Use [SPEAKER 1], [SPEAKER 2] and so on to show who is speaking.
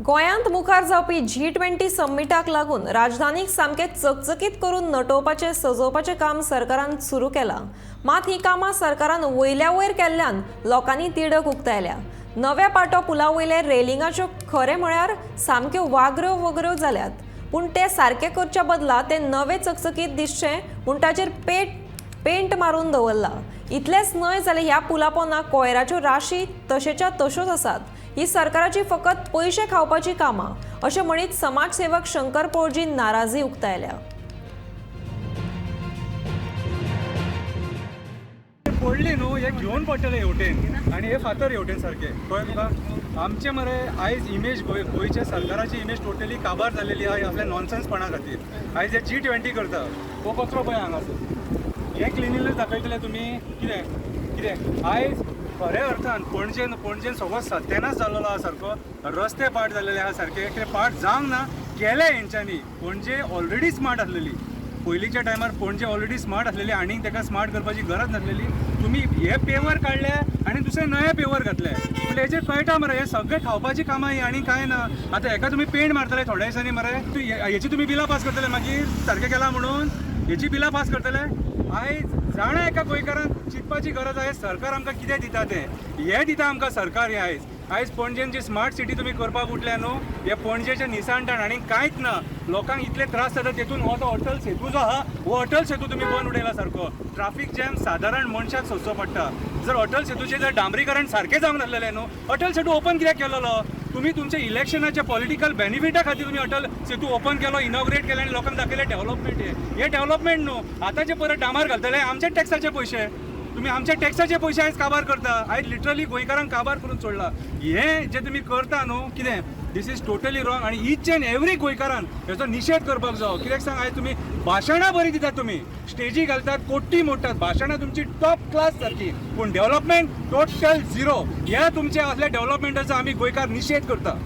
[SPEAKER 1] गोंयांत मुखार जावपी जी20 समिटाक लागून राजधानीक सामकें चकचकीत करून नटोवपाचें सजोवपाचें काम सरकारान सुरू केलां. मात हीं कामां सरकारान वयल्या वयर केल्ल्यान लोकांनी तिडक उक्तायल्या. नव्या पाटो पुला वयले रेलिंगाच्यो खरें म्हळ्यार सामक्यो वागऱ्यो वगऱ्यो जाल्यात, पूण ते सारके करच्या बदला ते नवे चकचकीत दिसचे म्हूण ताचेर पेंट मारून दवरला. इतलेंच न्हय जाल्यार ह्या पुला पोंदा कोयराच्यो राशी तशेच्या तश्योच आसात. ही सरकाराची फकत पयशे खावपाची कामां अशें म्हणीत समाजसेवक शंकर पोळजीन नाराजी उक्तायल्या.
[SPEAKER 2] पडली न्हू हे घेवन पडटले हेवटेन आनी हे फातर हेवटेन सारके, कळ्ळें तुका? आमचे मरे आयज इमेज, गोंयच्या सरकाराची इमेज टोटली काबार जाल्लेली आहा आपल्या नॉनसन्सपणा खातीर. आयज हे जी20 करता, हो कचरो पळय हांगासर, हे क्लिनिंगनेस दाखयतले तुमी? कितें कितें आयज खऱ्या अर्थान पणजेन सगळो सत्यानाश जाल्लो आहा सारको. रस्ते पाड जाल्लेले आहा सारके. कितें पाड जावंक ना केले हेंच्यांनी. पणजे ऑलरेडी स्मार्ट आसलेली पयलींच्या टायमार, पणजे ऑलरेडी स्मार्ट आसलेली आनी ताका स्मार्ट करपाची गरज नासलेली. तुमी हे पेवर काडले आनी दुसरे नवे पेवर घातले, म्हणल्यार हेजेर कळटा मरे हे सगळे खावपाची कामां ही आनी कांय ना. आतां हेका तुमी पेंट मारतले थोड्या दिसांनी मरे, हेची तुमी बिलां पास करतले मागीर, सारकें केलां म्हणून हेची बिलां पास करतले. आयज जाणा एका गोंयकारान चिंतपाची गरज आहे, सरकार आमकां कितें दिता तें हें दिता आमकां सरकार. हें आयज आयज पणजेन जी स्मार्ट सिटी तुमी करपाक उठल्या न्हू, हे पणजेचें निसाणटाण आनी कांयच ना. लोकांक इतले त्रास जाता, तेतून हो तो अटल सेतू जो आहा, हो अटल सेतू तुमी बंद उडयला सारको. ट्राफीक जॅम सादारण मनशाक सोंसचो पडटा. जर अटल सेतूचें जर डांबरीकरण सारकें जावंक नासलेलें न्हू, अटल सेतू ओपन कित्याक केलेलो तुमी? तुमच्या इलेक्शनाच्या पॉलिटिकल बेनिफिटा खातीर तुमी अटल सेतू ओपन केलो, इनॉग्रेट केलें आनी लोकांक दाखयलें डेव्हलपमेंट. हें हें डेव्हलपमेंट न्हू. आतांचे परत डांबर घालतले आमच्या टॅक्साचे पयशे. तुमी आमच्या टॅक्साचे पयशे आयज काबार करता. आयज लिटरली गोंयकारांक काबार करून सोडला. हें जें तुमी करता न्हू कितें, this is totally wrong आनी इच एंड एवरी गोंयकारान हेचो निशेध करपाक जावो. कित्याक सांग, आयज तुमी भाशणां बरीं दितात, तुमी स्टेजी घालतात, कोट्टी मोडटात, भाशणां तुमची टॉप क्लास सारकी, पूण डेव्हलपमेंट टोटल झिरो. ह्या तुमच्या असल्या डेव्हलपमेंटाचो आमी गोंयकार निशेध करता.